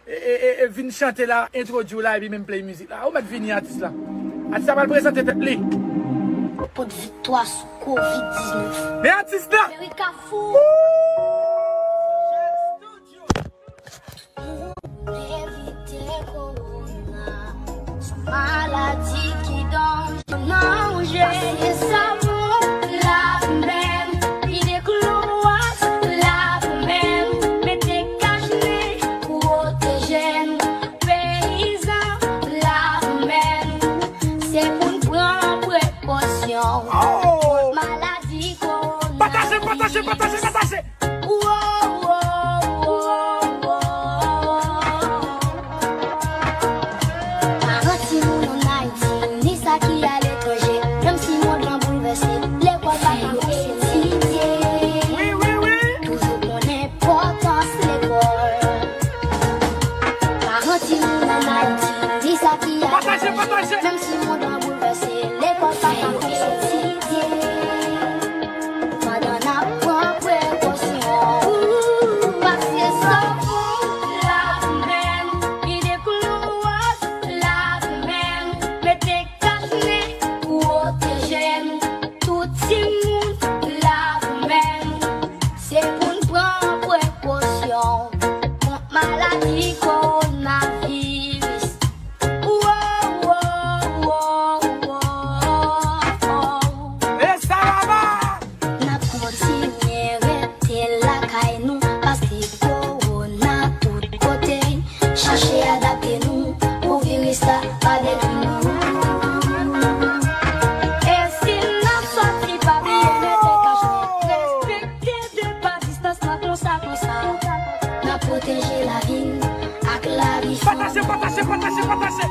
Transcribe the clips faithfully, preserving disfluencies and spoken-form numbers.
E, e, e, e vin chante la, entwodui w la, epi menm play mizik la. Ou mèt vini, atis la. Atis la pral prezante tèt li. Pot viktwa sou kovid diznèf. Men atis la! America Food. Pou evite kowona, se maladi ki danje. Pase savon, lave men, vide klowòks, lave men, mete kachnen, pwoteje n, peyizan, lave men, se pou n pran prekosyon kont maladi kowona. Pataje, pataje, pataje, pataje! Paran timoun ann Ayiti, ni sa ki aletranje, menm si mond lan boulvèse, lekòl pa ka fè yo etidye. Wi, wi, wi. Toujou konnen enpòtans lekòl. Paran timoun ann Ayiti, ni sa ki aletranje, menm si mond lan boulvèse, lekòl pa ka fè yo etidye. Pandan n ap pran prekosyon, pase savon, lave men, vide klowòks, lave men, mete kachnen, pwoteje n, tout timoun, lave men, se pou n pran prekosyon kont maladi kowonaviris. Wow, wow, wow, wow. E sa laba! N ap kontinye rete lakay nou, paske kowona tout kote. Chache adapte nou pou viris la pa detwi nou. E si n ap sòti, pa bliye mete kachnen, respekte de pa distans lan konsa, konsa. N ap pwoteje lavi n ak lavi fanmi. Pataje, pataje, pataje, pataje.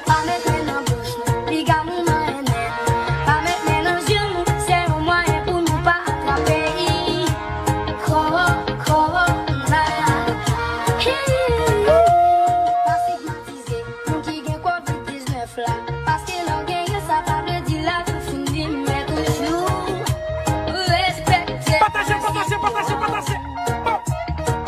Pa met men nan bouch nou, piga nou nan enèn. Pa met men nan zye nou, se yon mwayen pou nou pa atrape kowona. Pa stigmatize moun ki gen kovid diznèf la, paske lè w genyen sa pa vle di lavi w fini, men toujou respekte. Pataje, pataje, pataje, pataje.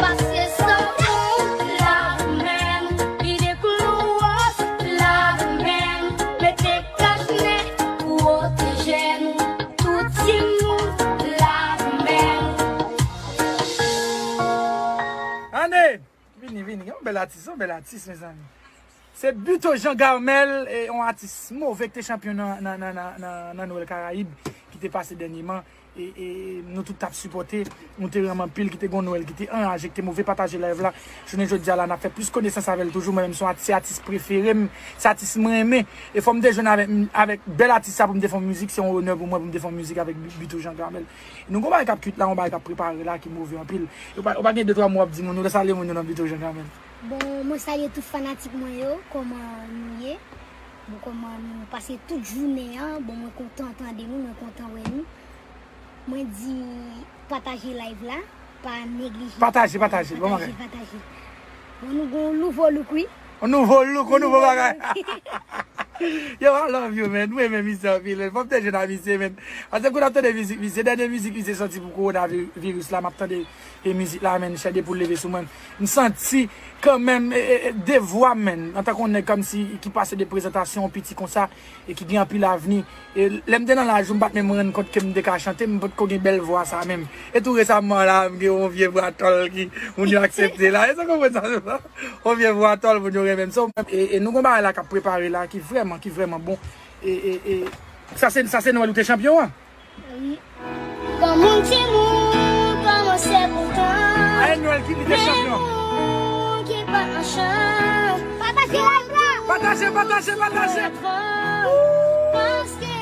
Pase savon, lave men, vide klowòks, lave men, mete kachnen, pwoteje nou, tout timoun, lave men. Ane! Vini, vini. Yon bèl atis, yon bèl atis, mezanmi. Se Buteau Jean Garmel, e, yon atis move ki te chanpyon nan, nan, nan, nan, nan, nan Nwèl Karayib ki te pase dènyeman. E, e nou tout t ap sipòte, nou te renmen anpil, ki te gon Nwèl ki te anraje, ki te move, pataje live la. Jounen jodi a la, n ap fè plis konesans avè l toujou. Mwen menm, se yon atis, se atis prefere m, se atis mwen renmen. E fò m te jwenn avèk, avèk bèl atis sa pou m te fè yon mizik, se yon onè pou mwen pou m te fè yon mizik avèk Bi-, Buteau Jean Garmel. Nou gon bagay k ap kwit la, yon bagay k ap prepare la ki move anpil. Ou pa, ou pa gen de twa mo w ap di moun, ou salye moun yo nan Buteau Jean Garmel. Bon, mwen salye tout fanatik mwen yo, kòman nou ye? Bon, kòman nou pase tout jounen an? Bon, mwen kontan tande nou, mwen kontan wè nou. Mwen di pataje live la, pa neglije. Pataje, pataje, bon bagay. Pataje, pataje. Bon, nou gon nouvo look, wi. On nouvo look, on nouvo bagay. Yo, I love you, man. Mwen renmen misye anpil, man. Fò m te jwenn a misye, man. Paske kou n ap tande mizik misye, dènye mizik misye soti pou kowona vi-, viris la, m ap tande, e, mizik la, man, chè de poul leve sou mwen. M santi kanmenm, e, e, e, de vwa, man, antanke yon nèg kòmsi ki pase de prezantasyon, yon piti konsa, e ki gen anpil avni. E lè m te nan laj ou, m pa t menm rann kont ke m te ka chante, m potko gen bèl vwa sa menm. E tou resaman la, m gen yon vye vwa tòl ki moun yo aksepte la. E sa konprann sa, yon vye vwa tòl moun yo renmen m. So, e, e nou gon bagay la k ap prepare la ki vrèman, ki vrèman bon. E, e, e sa se, sa se Nwèl ou te chanpyon an? Wi. Granmoun timoun kòmanse pou tan. Aye Nwèl ki li te chanpyon. Men moun ki pa nan chan. Pataje live la. Pataje, pataje, pataje. Paske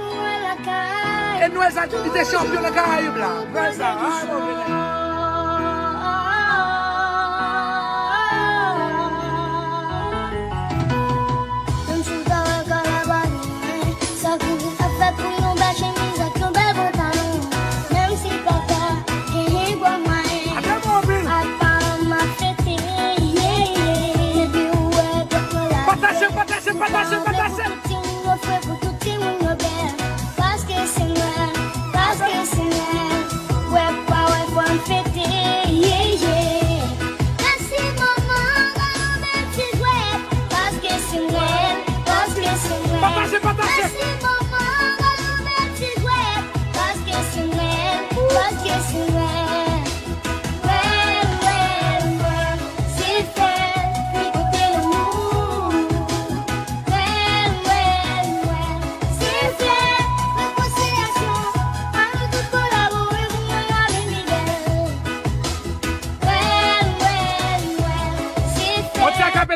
Nwèl lakay. E Nwèl sa li te chanpyon nan Karayib la. Nwèl sa, a, bon, bon. Menm si w ta wè kalabari, sa kouri ap fèt pou yon bèl chemiz ak yon bèl pantalon. Menm si papa genyen gwo mwayen, ak paran m ap fete, yeah, yeah. Depi w wè pèp mwen la. Pataje, pataje, pataje, pataje. Pou tout timoun yo fre, pou tout timoun yo bèl. Paske se Nwèl, paske se Nwèl. Wè pa wè fò n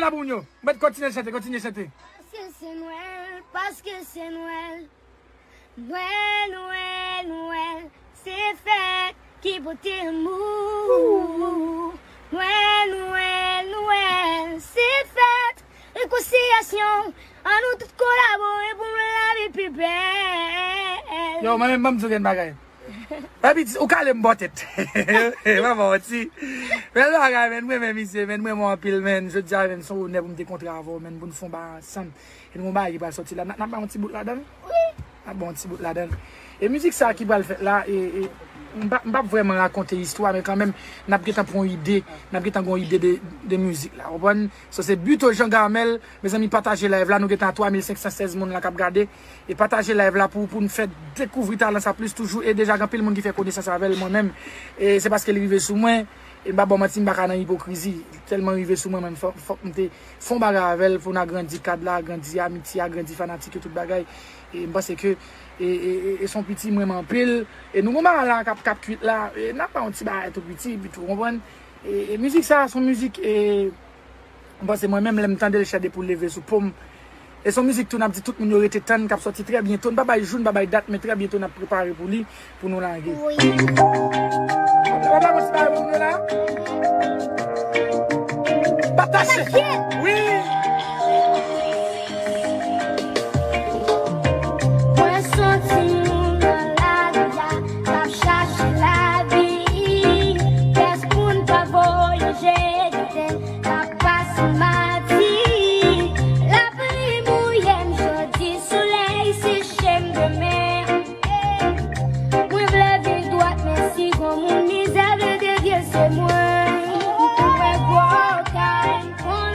la pou moun yo. Mwen kontinye chante, kontinye chante. Paske se Nwèl, paske se Nwèl. Nwèl, Nwèl, Nwèl, se fèt ki pote lanmou. Nwèl, Nwèl, Nwèl, se fèt rekonsilyasyon. An nou tout kolabore pou nou lavi pi bèl. Yo, mwen menm, ban m di w gen bagay. Epi, ou kale m bò tèt. Mwen ba w ti. Men bagay, men mwen menm misye, men mwen mwen anpil, men jodi a, men son onè pou m te kontre avè w, men pou n fè yon bagay ansanm. E nou gon bagay ki pral sòti la. N ap, n ap bay yon ti bout ladan l? Wi. N ap bay yon ti bout ladan l. E mizik sa ki pral fèt la, e, e, m pa, m p ap vrèman rakonte istwa, men kanmenm, n ap gentan pran yon ide, n ap gentan gen yon ide de, de mizik la. Ou konprann? So, se Buteau Jean Garmel. Mezanmi, pataje live la. Nou gentan a twa mil senk san sèz moun la k ap gade. E pataje live la pou, pou n fè dekouvri talan sa plis toujou. E deja, gen anpil moun ki fè konesans avè l, mwen menm. E se paske li rive sou mwen. E m pa ba w manti, m pa ka nan ipokrizi. Tèlman rive sou mwen, mwen, fòk, fòk m te fè yon bagay avè l pou n agrandi kad la, agrandi amitye, agrandi fanatik yo, tout bagay. E m panse ke, e, e, e, e se yon piti m renmen anpil. E nou gon bagay la k ap, k ap kwit la. E n ap bay yon ti bagay tou piti, epi tou, ou konprann? E, e mizik sa, se yon mizik, e, m panse mwen menm, lè m tande l, chè de poul leve sou po m. E se yon mizik tou, n ap di tout moun yo rete tann, k ap sòti trè byento. N pa bay jou, n pa bay dat, men trè byento, n ap prepare pou li, pou nou lage. Wi. Pataje. Wi. Mwen se yon timoun nan lari a, k ap chache lavi. Pyès moun pa voye je gade m, k ap pase mati. Lapli mouye m jodi, solèy seche m demen. Mwen vle viv dwat, men si gon moun mizè vle devye, se mwen. M konn wè gwo kay, m konn.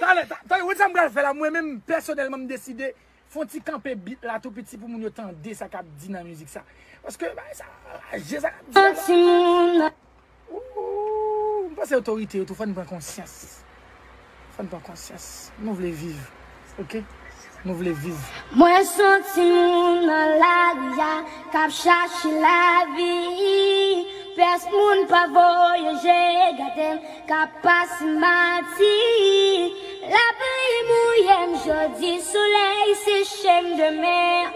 Talè, ta-, tande, ou wè sa m pral fè la, mwen menm, pèsonèlman, m deside fè yon ti kanpe beat la tou piti pou moun yo tande sa k ap di nan mizik sa. Paske, bagay sa, raje sa k ap di la. Yon timoun. Ooh, m panse otorite yo tou, fò n pran konsyans. Fò n pran konsyans. Nou vle viv. Oke? Nou vle viv. Mwen se yon timoun nan lari a, k ap chache lavi. Pyès moun pa voye je gade m, k ap pase mati. Lapli mouye m jodi, solèy seche m demen.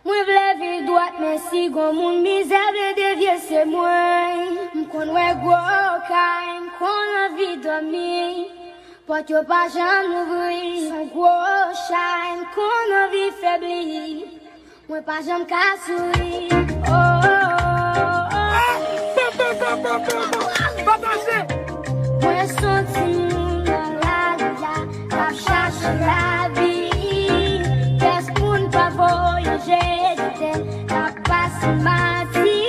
Mwen vle viv dwat, men si gon moun mizè vle devye, se mwen. M konn wè gwo kay, m konn anvi dòmi. Pòt yo pa janm louvri, se yon gwo chay, m konn anvi febli. Mwen pa janm ka souri. Oh, oh, oh, oh. Pataje! Mwen se yon timoun nan lari a, k ap chache lavi. Pyès moun pa voye je gade m, k ap pase mati.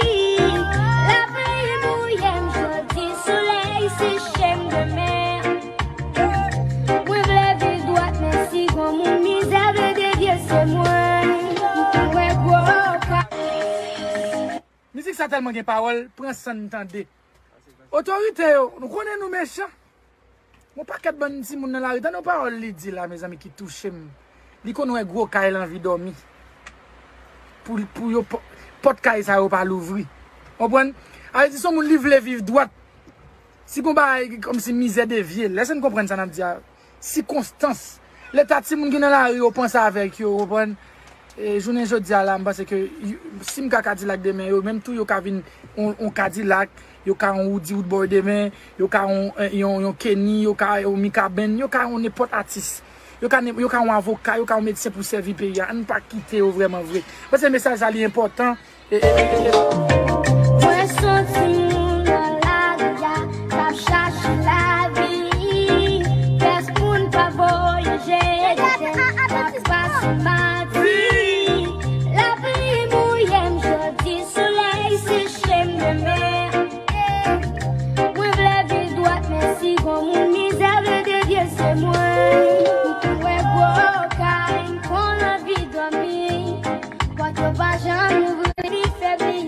Lapli mouye m jodi, solèy seche m demen. Mwen vle viv dwat, men si gon moun mizè vle devye, se mwen. M konn wè gwo kay. Mizik sa tèlman gen pawòl, pran san n tande. Otorite yo, nou konnen nou mechan. Gon pakèt bann timoun nan lari, tande yon pawòl li di la, mezanmi, ki touche m. Li konn wè gwo kay, l anvi dòmi. Pou, pou yo, pò-, pòt kay sa yo pa louvri. Konprann? A vle di, se yon moun li vle viv dwat. Si gon bagay kòmsi mizè devye l, èske n konprann sa n ap di a? Sikonstans. Leta timoun ki nan lari yo panse avèk yo, ou konprann? E, jounen jodi a la, m panse ke y-, si m ka Kadilak demen, yo menm tou yo ka vin on, on Kadilak, yo ka on Woody Woodboy demen, yo ka on, yon, yon Kenny, yo ka on Mikaben, yo ka on nenpòt atis. Yo ka, yo ka on avoka, yo ka on medsen pou sèvi peyi a. Ann pa kite yo vrèman vre. Paske mesaj la li enpòtan. Mwen se yon timoun nan lari a, k ap chache lavi. Pyès moun pa voye je gade m, k ap pase mati. Lapli mouye m jodi, solèy seche m demen. Mwen vle viv dwat, men si gon moun mizè vle devye, se mwen. M konn wè gwo kay, m konn anvi dòmi. Pòt yo pa janm louvri, li febli.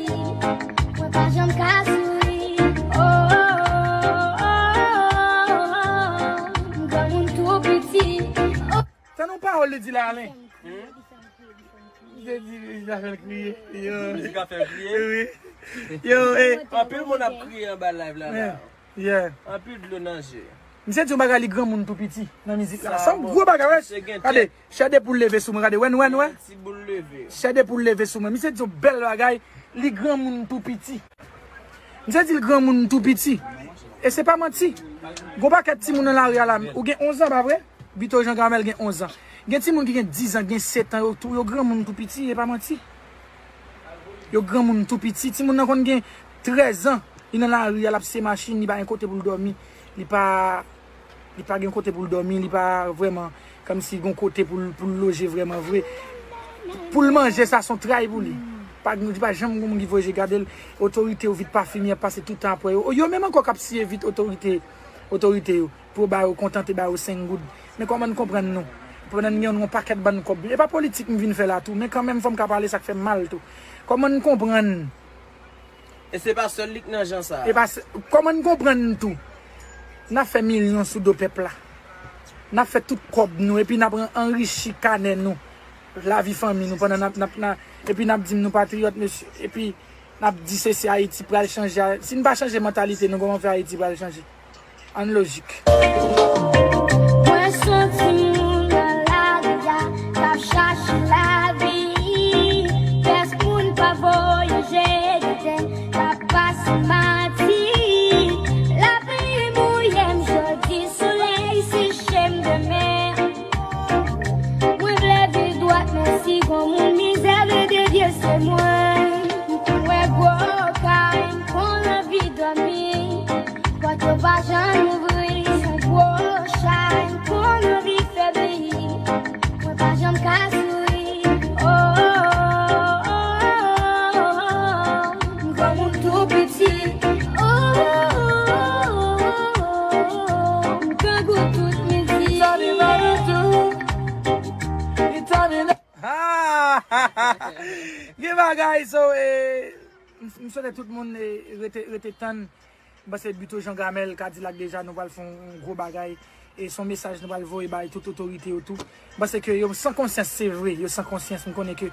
Mwen pa janm ka souri. Oh, oh, oh, oh, oh. M granmoun tou piti. Oh. Tande yon pawòl li di la, Alen. Hmm? Li te di, li te fè l kriye. Yo. Mizik a fè l kriye? Wi. Yo, eh. Anpil moun ap kriye anba live la, la. Yeah. Yeah. Anpil dlo nan je. Misye di yon bagay li granmoun tou piti nan mizik la. Sa yon gwo bagay, wè. Gade, chè de poul leve sou mwen, gade, wè, wè, wè. Chè de poul leve sou mwen. Misye di yon bèl bagay, li granmoun tou piti. Misye di l granmoun tou piti. E se pa manti. Gon pakèt timoun nan lari a la, ou gen onz an, pa vre? Bito Jean Gamel gen onz an. Gen timoun ki gen diz an, gen sèt an, yo tou, yo granmoun tou piti, e pa manti. Yo granmoun tou piti. Timoun nan konn gen trèz an, li nan lari a, l ap siye machin, li pa gen kote pou l dòmi. Li pa, li pa gen kote pou l dòmi, li pa vrèman kòmsi gon kote pou l, pou l loje vrèman vre. Pou l manje, sa se yon tray pou li. Pa, li pa janm gon moun ki voye je gade l. Otorite yo vit pa fini, y ap pase tout tan apre yo. Yo menm ankò k ap siye vit otorite, otorite yo. Pou yo ba yo kontante, ba yo senk goud. Men kòman n konprann nou? Pandan n gen yon pakèt bann kòb. E pa politik m vin fè la tou, men kanmenm fò m ka pale sa k fè m mal tou. Kòman n konprann? E se pa sèl li k nan jan sa. E pa, kòman n konprann tou? N ap fè milyon sou do pèp la. N ap fè tout kòb nou, epi n ap anrichi kanè nou. Lavi fanmi nou, pandan n ap, n ap, n ap, epi n ap di m nou patriyòt, mesye. Epi n ap di se, se Ayiti pral chanje. Si n pa chanje mantalite nou, kòman fè Ayiti pral chanje? Ann lojik. Mwen se yon timoun nan lari a k ap chache lavi. Pyès moun pa voye je, gen timoun k ap pase mati. Lapli mouye m jodi, solèy seche m demen. Mwen vle viv dwat, men si gon moun mizè vle devye, se mwen. M konn wè gwo kay, m konn anvi dòmi. Pòt yo pa janm ouvri, se gwo chay, m konn anvi fè bri. Mwen pa janm ka souri. Oh, oh, oh, oh, oh. M granmoun tou piti. Oh, oh, oh, oh, oh, oh. M grangou tout midi. Ah! Gen bagay, so, eh, m, m swete tout moun, eh, rete, rete tann. M panse Bito Jean Gamel, Kadilak deja, nou pral fè yon, yon gwo bagay. E se yon mesaj nou pral voye bay tout otorite yo tou. M panse ke yo san konsyans, se vre, yo san konsyans. M konnen ke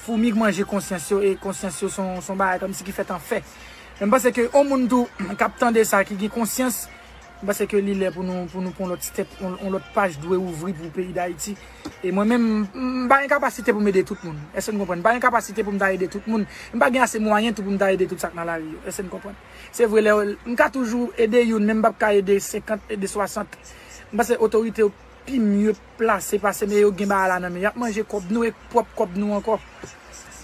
foumi k manje konsyans yo, e konsyans yo se yon, se yon bagay kòmsi ki fèt an fè. Men m panse ke yon moun tou k ap tande sa, ki gen konsyans, m panse ke li lè pou nou, pou nou pran yon lòt step, yon, yon lòt paj dwe ouvri pou peyi Dayiti. E mwen menm, m pa gen kapasite pou m ede tout moun. Èske n konprann? M pa gen kapasite pou m ta ede tout moun. M pa gen ase mwayen tou pou m ta ede tout sa k nan lari yo. Èske n konprann? Se vre, lè m ka toujou ede youn, men m p ap ka ede senkant, ede swasant. M panse otorite yo pi mye plase pase m, e yo gen bagay la nan men. Y ap manje kòb nou e pwòp kòb nou ankò.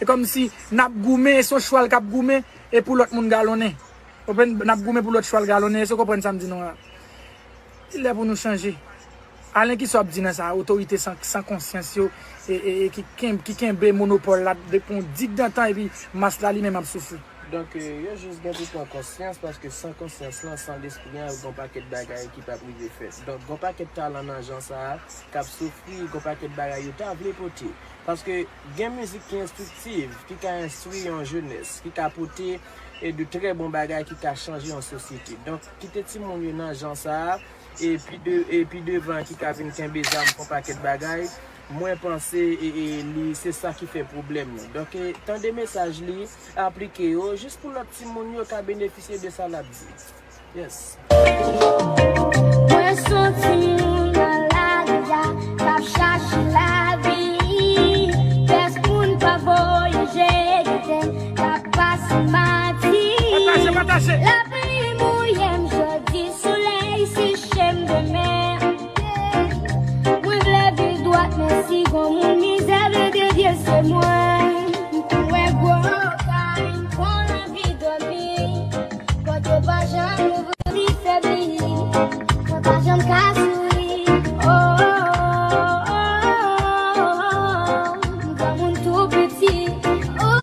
E kòmsi n ap goumen, e se yon chwal k ap goumen, e pou lòt moun galonnen. Konprann? N ap goumen pou lòt chwal galonnen, èske w konprann sa m di nou an? Li lè pou nou chanje. Alen, kisa w ap di nan sa? Otorite san, san konsyans yo, e, e, e ki kenb-, ki kenbe monopòl la depi yon digdantan, epi mas la li menm ap soufri. Donk, eh, yo jis gen pou pran konsyans, paske san konsyans lan, san lespri an, gon pakèt bagay ki p ap rive fèt. Donk, gon pakèt talan nan jan sa a, k ap soufri, gon pakèt bagay yo ta vle pote. Paske gen mizik ki enstriktiv, ki ka enstwi yon jenès, ki ka pote, eh, de trè bon bagay ki ka chanje yon sosyete. Donk, kite timoun yo nan jan sa a, e pi de, e pi devan ki ka vin kenbe zam pou pakèt bagay, mwen panse, e, e, li, se sa ki fè pwoblèm nan. Donk, e, tande mesaj li, aplike yo, jis pou lòt timoun yo ka benefisye de sa l ap di. Yes. Mwen se yon timoun nan lari a, k ap chache lavi. Pyès moun pa voye je, gen timoun k ap pase mati. Pataje, pataje. Lapli mouye m jodi, solèy seche m demen. Mwen vle viv dwat, men si gon moun mizè vle devye, se mwen. M konn wè gwo kay, m konn anvi dòmi. Pòt yo pa janm ouvri, fèbli. Mwen pa janm ka souri. Oh, oh, oh, oh, oh. M granmoun tou piti. Oh.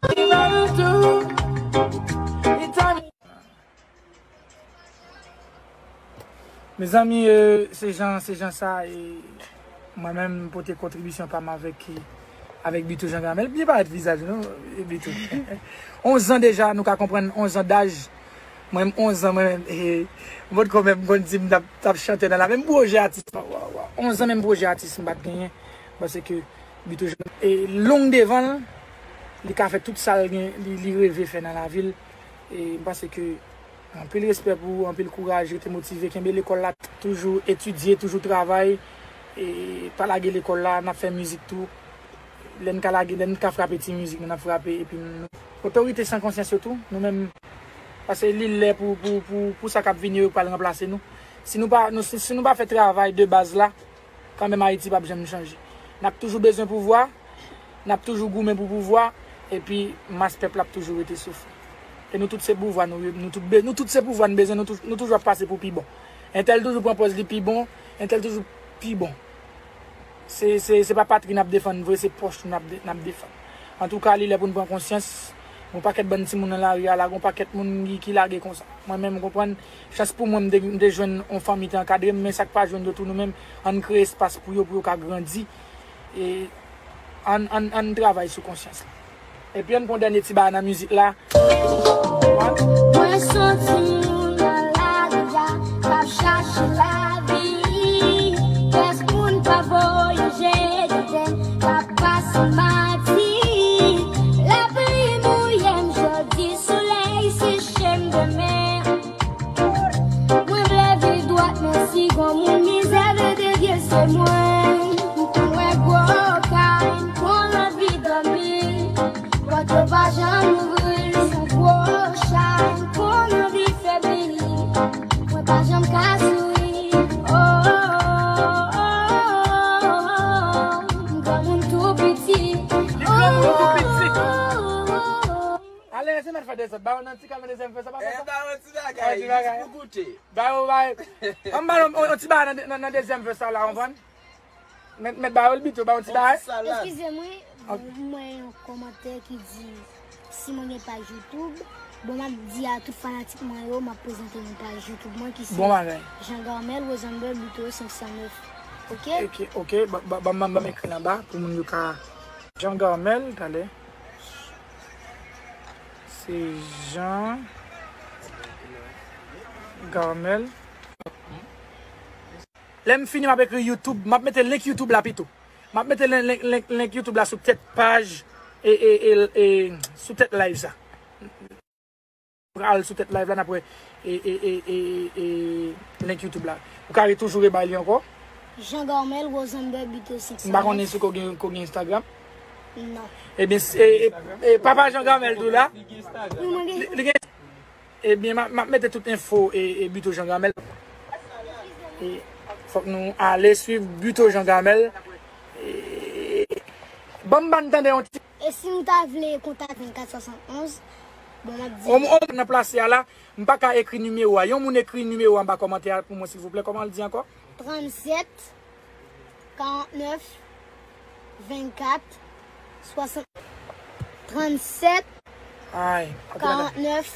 Mezanmi, eh, se jan, se jan sa, e mwen menm, m pote kontribisyon pa m avèk, eh, avèk Bito Jean Gamel. Byen parèt vizaj, non, eh, Bito. Onz an deja, nou ka konprann onz an daj. Mwen menm, onz an, mwen menm, eh, m potko menm konn di m t ap, t ap chante nan la. Menm pwojè atis, wa, wa, wa. Onz an, menm pwojè atis, m pa t genyen. Paske Bito Jean, e long devan l, li ka fè tout sa l gen, li, li reve fè nan lavi l. E m panse ke Anpil respè pou ou, anpil kouraj, rete motive, kenbe lekòl la, toujou etidye, toujou travay, e pa lage lekòl la, n ap fè mizik tou. Lè n ka lage, lè n ka frape ti mizik nou, n ap frape, epi nou. Otorite san konsyans yo tou, nou menm, paske li lè pou, pou, pou, pou sa k ap vini yo pral ranplase nou. Si nou pa, nou, si, si nou pa fè travay de baz la, kanmenm Ayiti p ap janm chanje. N ap toujou bezwen pouvwa, n ap toujou goumen pou pouvwa, epi mas pèp la ap toujou rete soufri. E nou tout se pouvwa, nou, nou tout, be- nou tout se pouvwa, nou bezwen, nou, tou- nou toujou ap pase pou pi bon. Entèl toujou pran pòz li pi bon, entèl toujou pi bon. Se, se, se pa patri n ap defann vre, se pòch nou n ap de- n ap defann. Antouka, li lè pou n pran konsyans. Yon pakèt bann timoun nan lari a la, yon pakèt moun ki, ki lage konsa. Mwen menm, m konprann, chans pou mwen, m te, m te jwenn yon fanmi te ankadre m, men sa k pa jwenn yo tou, nou menm, ann kreye espas pou yo, pou yo ka grandi. E ann, ann, ann travay sou konsyans la. Epi ann pran dènye ti bagay nan mizik la. Mwen se yon timoun nan lari a, k ap chache lavi. Kès moun pa voye jete, k ap pase mati. Lapli mouye m jodi, solèy seche m demen. Mwen vle viv dwat, men si gon moun mizè vle devye, se mwen. M konn wè gwo kay, m konn anvi dòmi. Pòt yo pa janm ouvri, m gwo chay, m konn anvi fè bili. Mwen pa janm ka souri. Oh, oh, oh, oh, oh. M granmoun tou piti. Li granmoun tou piti. Oh, oh, oh, oh. Ale, se mèt fè dezòd. Ba yo nan ti kal nan dezyèm fè sa, pa fè sa. Ba yo ti bagay, jis pou goute. Ba yo, ba yo. An ba yo, yon ti bagay nan, nan, nan dezyèm fè sa la, ou konprann? Mèt, mèt ba yo l bito, ba yo ti bagay. Eskize mwen, bon, m wè yon kòmantè ki di si mwen gen paj YouTube. Bon, m ap di a tout fanatik mwen yo, m ap prezante yon paj YouTube mwen ki se Jean Garmel Rosenberg Buteau senk san nèf. Oke? Oke, oke, ban, ban, ban, ban m ekri l anba pou moun yo ka. Jean Garmel, talè. Se Jean Garmel. Lè m fini, m ap ekri YouTube. M ap mete link YouTube la pito. M ap mete link, link, link, link YouTube la sou tèt paj e, e, e, e sou tèt live sa. Pral sou tèt live la, n ap wè e, e, e, e, e link YouTube la. Ou ka re- toujou rebay li ankò. Jean Garmel Rosenberg Buteau senk san nèf. M pa konnen si ko gen, ko gen Instagram. Non. Ebyen, e, e, e, papa Jean Garmel tou la. Li, li gen Ebyen, m ap, m ap mete tout enfo e, e Buteau Jean Garmel. E fòk nou ale swiv Buteau Jean Garmel. E, ban m, ban m tande yon ti. E si nou ta vle kontakte vennkat swasannonz, bon, m ap di. On, on, nan plase a la, m pa ka ekri nimewo a. Yon moun ekri nimewo anba kòmantè a pou mwen, silvouplè. Kòman l di ankò? Trannsèt, karantnèf, vennkat, swasant, trannsèt, karantnèf,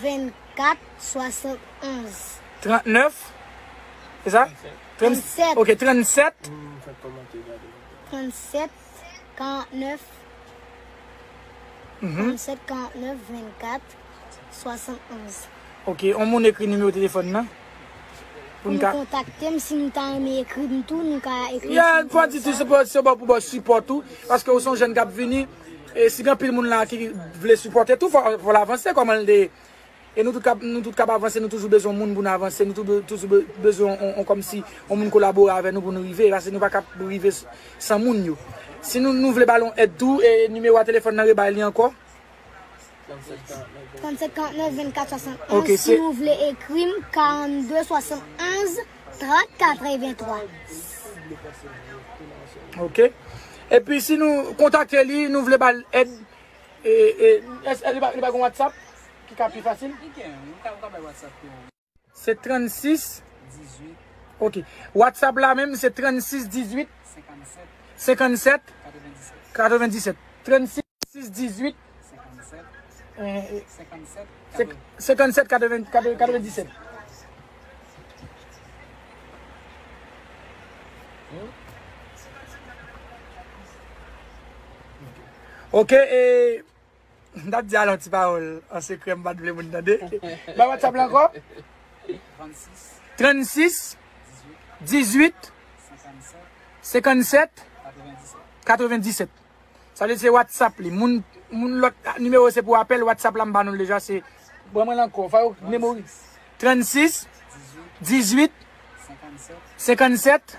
vennkat, swasannonz. Trannèf? Se sa? Trannsèt. Ok, trannsèt. Trannsèt, karantnèf, trannsèt, karantnèf, vennkat, swasannonz. Ok, on moun ekri nimewo telefòn nan. Pou nou kontakte m, si nou ta renmen ekri m tou, nou ka ekri m. Ya, fò di tou, se pou, se pou, pou sipò tou, paske ou se yon jèn k ap vini, e si gen anpil moun la ki vle sipòte tou, fò, fò l avanse kòman l te. E nou tout k ap, nou tout k ap avanse, nou toujou bezwen moun pou n avanse, nou tou be- toujou be- bezwen on, on, kòmsi, on moun kolabore avè nou pou nou rive, paske nou pa ka rive s- san moun yo. Si nou, nou vle ba l on èd tou, e nimewo a telefòn nan, rebay li ankò. Trannsèt karantnèf vennkat swasannonz. Ok, si nou vle ekri m, karannde swasannonz trant katrevenntwa. Ok. Epi si nou kontakte li, nou vle ba l èd, e, e, èske li pa, li pa gen WhatsApp ki ka pi fasil? Li gen, ou ka, ou ka bay WhatsApp yo. Se trannsis. Ok. WhatsApp la menm, se trannsis dizuit. Senkannsèt. Senkannsèt. Katrevendisèt. Katrevendisèt. Trannsis dizuit. Senkannsèt. Eh, eh. Senkannsèt. Senkannsèt, katreven, katrevendisèt. Ok, e M t ap di al yon ti pawòl an sekrè, m pa t vle moun tande. Bay WhatsApp la ankò. Trannsis. Trannsis. Dizuit. Senkannsèt. Katrevendisèt. Katrevendisèt. Sa vle di se WhatsApp li. Moun, moun lòt nimewo se pou apèl, WhatsApp la m ba nou l deja, se Ban mwen l ankò. Fò yo memori. Trannsis, dizuit, senkannsèt,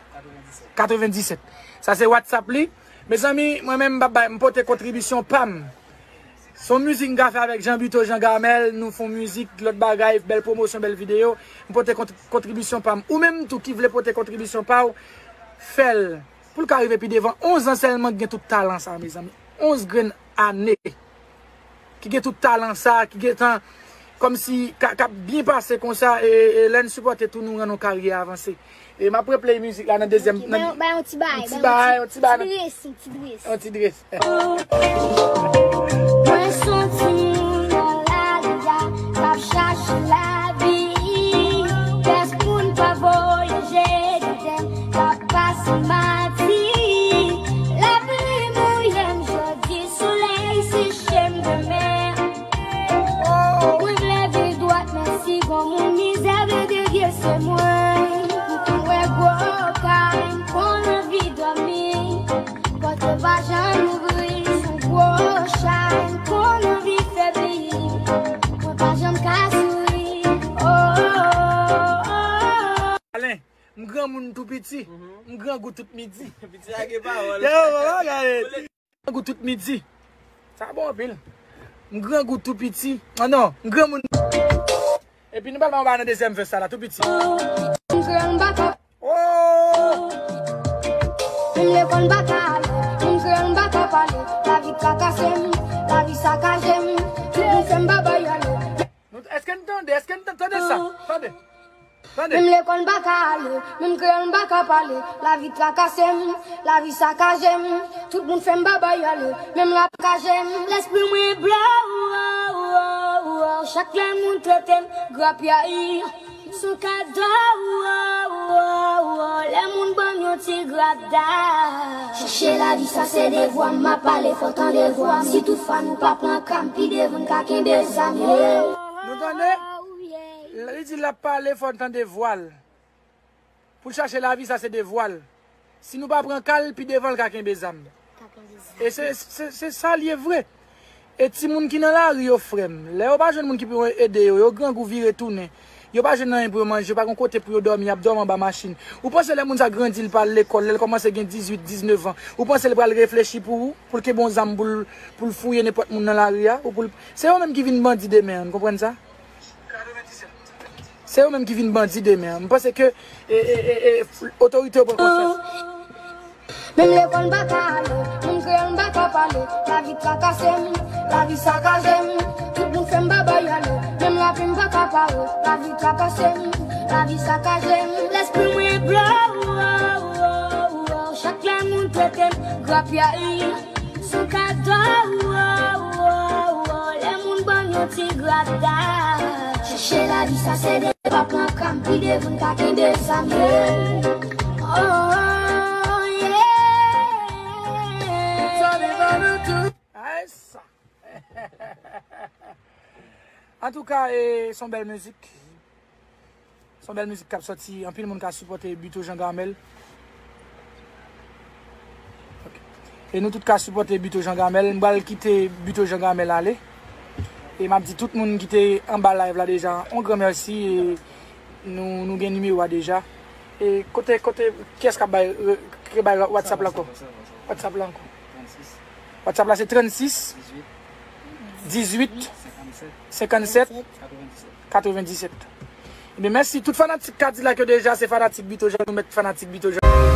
katrevenndisèt. Sa se WhatsApp li. Mezanmi, mwen menm, m ap bay, m pote kontribisyon pa m. Se yon mizik m ka fè avèk Jean Buteau, Jean Gamel, nou fè yon mizik, lòt bagay, bèl pwomosyon, bèl videyo. M pote kont-, kontribisyon pa m. Ou menm tou ki vle pote kontribisyon pa w, fè l. Pou l ka rive pi devan, onz an sèlman ki gen tout talan sa, mezanmi. Onz grenn ane. Ki gen tout talan sa, ki gen tan, kòmsi, ka, k ap byen pase konsa, e, e lè n sipòte tou, nou rann yon karyè avanse. E m ap replay mizik la nan dezyèm, Ok, nan bay, bay yon ti bagay, yon ti bay bagay, yon ti bagay, ti dressing, ti dressing. Yon ti dressing. Mwen se yon timoun nan lari a, k ap chache lavi. Pèsonn pa voye je de m, k ap pase mati. Lapli mouye m jodi, solèy seche m demen. Mwen vle viv dwat, men si gon moun mizè vle devye se mwen. M konn wè gwo kay, m konn anvi dòmi. Pòt yo pa janm ouvri, sou gwo chay, m konn anvi febli. Mwen pa janm ka souri. Oh, oh, oh, oh. Alen, m granmoun tou piti. M grangou tout midi. Piti a gen pawòl. Yo, papa, gade. Grangou tout midi. Sa bon anpil. M grangou tou piti. Ah non, m granmoun. Epi nou pral ba nan dezyèm vès sa la, tou piti. M kreyòl m pa ka. Oh! Menm lekòl m pa ka ale. M kreyòl m pa ka pale. Lavi trakase m, lavi sakaje m. Tout moun fè m babay ale. Nou, èske n tande? Èske n tan-, tande sa? Tande. Tande. Menm lekòl m pa ka ale, menm kreyòl m pa ka pale. Lavi trakase m, lavi sakaje m. Tout moun fè m babay ale, menm la sakaje m. Lespri mwen blow, oh, oh, oh. Chak lè moun trete m grapyay, m se yon kado, oh, oh, oh. Lè moun ban m yon ti grada. Chèche lavi sa se devwa m, m ap pale fò tande vwa m. Si tout fwa nou pa pran ka m, pi devan n ka kenbe zam. Nou tande? Li di l ap pale fò n tande vwa l. Pou l chache lavi, sa se devwa l. Si nou pa pran ka l, pi devan l ka kenbe zam. E se, se, se sa l ye vre. E timoun ki nan lari yo, frè m, lè yo pa jwenn moun ki pou ede yo, yo grangou vire tounen. Yo pa jwenn anyen pou yo manje, yo pa gen kote pou yo dòmi, y ap dòmi anba machin. Ou panse lè moun sa grandi, l pa al lekòl, lè l kòmanse gen dizuit, diznèf an, ou panse l pral reflechi pou ou, pou l kenbe yon zam, pou l, pou l fouye nenpòt moun nan lari a, ou pou l, se yo menm ki vin bandi demen an, n konprann sa? Se yo menm ki vin bandi demen an. M panse ke, e, e, e, e, otorite yo pran konsyans. Menm lekòl m pa ka ale, menm kreyòl m pa ka pale. Lavi trakase m, lavi sakaje m. Tout moun fè m babay ale, menm lapli m pa ka pare. Lavi trakase m, lavi sakaje m. Lespri mwen blow, oh, oh, oh, oh. Chak lè moun trete m grapyay. Sou kado, oh, oh, oh, lè moun ban m yon ti grada. Chèche lavi sa se de pa pran ka m, pi devan n ka kenbe zam. Oh, oh, yeah. Ay sa. Antouka, e, se yon bèl mizik. Se yon bèl mizik k ap sòti. Anpil moun ka sipòte Buteau Jean Gamel. Ok. E nou tout ka sipòte Buteau Jean Gamel. M pral kite Buteau Jean Gamel ale. E m ap di tout moun ki te anba live la deja, yon gran mèsi. E nou, nou gen nimewo a deja. E kote, kote, kiyès k ap bay, ki bay WhatsApp la ankò? WhatsApp la ankò. WhatsApp la se trannsis, dizuit, senkannsèt, katrevendisèt. Ebyen, mèsi tout fanatik Kadilak yo deja, se fanatik Buteau Jean, nou mèt fanatik Buteau Jean.